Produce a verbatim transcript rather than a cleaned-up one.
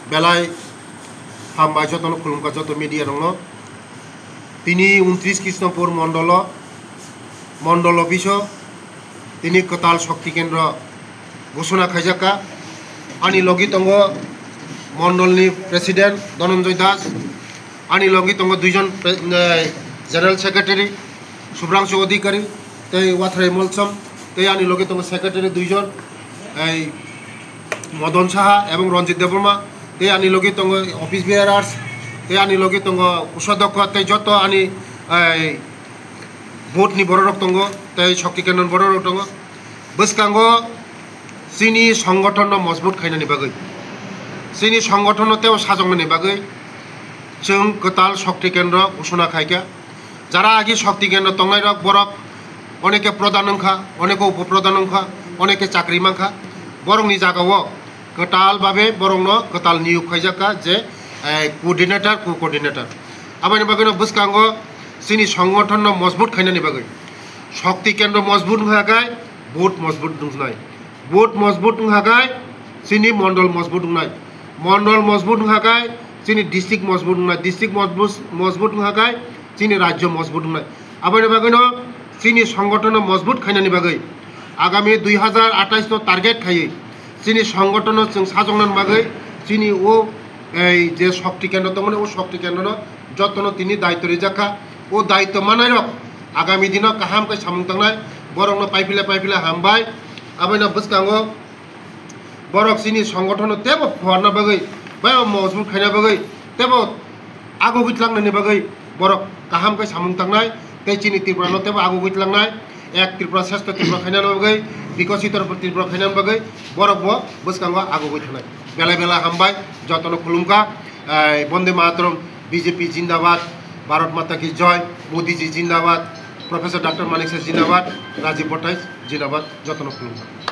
Belai hambai jotono khulumkha joto media rokno. Tini untris Krishnapur mondolo, mondol office-o tini kwtal Shakti Kendra ghosona khaijakha. Ani logi tongo mondolni president Dhananjay Das, ani logi tongo duijon pre-, eh, general secretary Subhrangshu Adhikari tei Wathrai Molsom, tei ani logi tongo secretary duijon, ei Modon Saha ebong Ranjit Debbarma, tei ani logi tongo office bearers, tei ani logi tongo usadokho, tei joto ani, ei, board ni borok rok tongo, tei Shakti Kendra ni borok rok tongo. Bwskango chini songgothon no mojbut khainani bagwi, chini songgothon no tebo sajoknani bagwi chwng kwtal Shakti Kendra ghosona khaikha. Jara agi Shakti Kendra tongnai rok, borok oneke pradhan wngkha, oneke upo pradhan wngkha, oneke chakri mankha. Borokni jagao kwtal babe borokno kwtal niyok khaijakha je, eh, coordinator, co-coordinator. Aboni bagwino bwskango chini songgothon no mojbut khainani bagwi Shakti Kendra mojbut wngkha khe board mojbut wngnai, board mojbut wngkha khe chini mondol mojbut wngnai, mondol mojbut wngkha khe chini district mojbut wngnai, district mojbut, mojbut wngkha khe chini rajyo mojbut wngnai. Aboni bagwino chini songgothon no mojbut khainani bagwi agami dui hazar atais no target khaiwi chini songgothon no chwng sajoknani bagwi chini o, ei, je Shakti Kendra tongmani, o Shakti Kendra no jotono tini daityo rijak kha. O daityo manai rok agami dino kaham khe samung tangnai, borokno paipile paipile hambai. Aboino bwskango borok chini songgothon no tebo phuarna bagwi, bai mojbut khaina bagwi, tebo agugwi tlangnani bagwi borok kaham khe samung tangnai, tei chini Tripura no tebo agugwi tlangnai, ek Tripura, shrestho Tripura khaina bagwi, bikosito Tripura khaina bagwi borok bo bwskango agugwi thangnai. Belai belai hambai, jotono khulumkha, eh, Bonde Mataram, B J P jindabad, Bharat Mata ki Joy, Modi ji jindabad, Professor Doctor Manik Saha jindabad, Rajiv Bhattacharyya jindabad, jotono khulumkha.